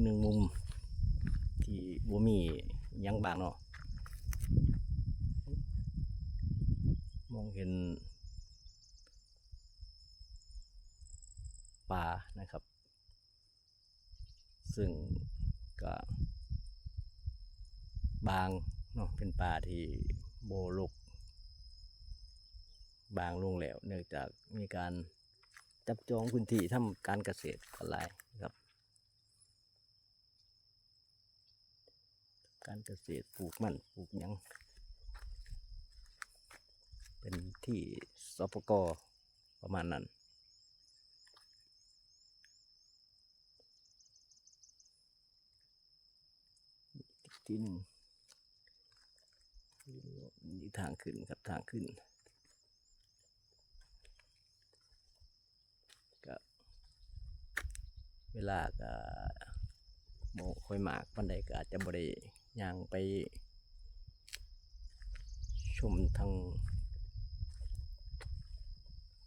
ໜຶ່ງມຸມທີ່ບໍ່ມີຫຍັງບັງເນາະ ມອງເຫັນປ່ານະຄັບ ຊຶ່ງກະບາງເນາະ ເປັນປ່າທີ່ບໍ່ລົກ ບາງລົງແລ້ວ ເນື່ອງຈາກມີການຈັບຈອງພື້ນທີ່ທຳການກະເສດກັນຫຼາຍນະຄັບ ການກະເສດ ປູກມັນ ປູກຫຍັງ ເປັນທີ່ ສປກ ປະມານນັ້ນ ທີ່ໜຶ່ງ ນີ້ທາງຂຶ້ນຄັບ ທາງຂຶ້ນ ກະເວລາກະບໍ່ຄ່ອຍມາກປານໃດ ກະອາດຈະບໍ່ໄດ້ຍ່າງໄປຊົມທາງ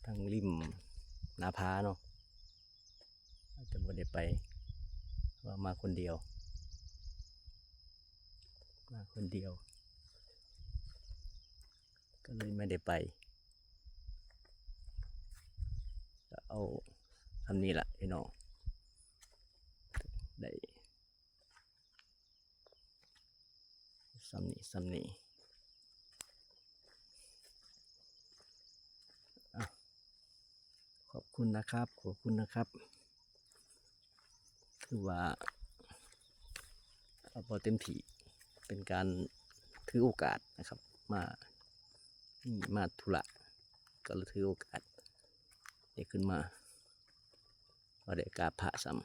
ທາງລິມໜ້າຜາເນາະ ອາດຈະບໍ່ໄດ້ໄປ ເພາະວ່າມາຄົນດຽວ ມາຄົນດຽວ ກໍເລີຍບໍ່ໄດ້ໄປ ກໍເອົາສ່ຳນີ້ລະພີ່ນ້ອງ ໄດ້ສ່ຳນີ້ ສ່ຳນີ້ ຂອບຄຸນນະຄັບ ຂອບຄຸນນະຄັບ ຄືວ່າເອົາພໍເຕັມທີ່ ເປັນການຖືໂອກາດນະຄັບ ມາ ນີ້ມາທຸລະ ກໍເລີຍຖືໂອກາດໄດ້ຂຶ້ນມາ ບໍ່ໄດ້ກາບພະຊ້ຳ